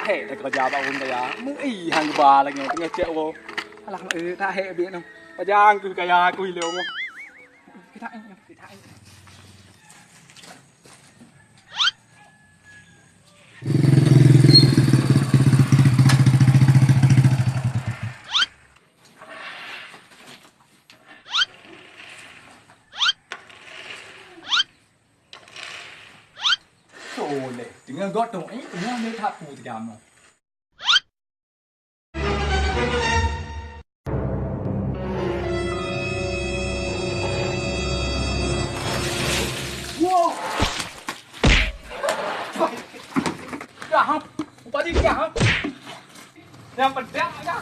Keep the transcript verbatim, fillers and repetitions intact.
Hei, dah kerja bak ureueng kaya. Meu'i han geuba lagèe teungoh cek woe. Alah, meu'i, tak hek biet nyoe. Pajang keu kaya aku ilong. Kita, kita. Soleh, teungoh gotong, eh, teungoh lé that peue teugamoe. Wow! Dah, ha? Upadi dah, ha? Yang pedak dah.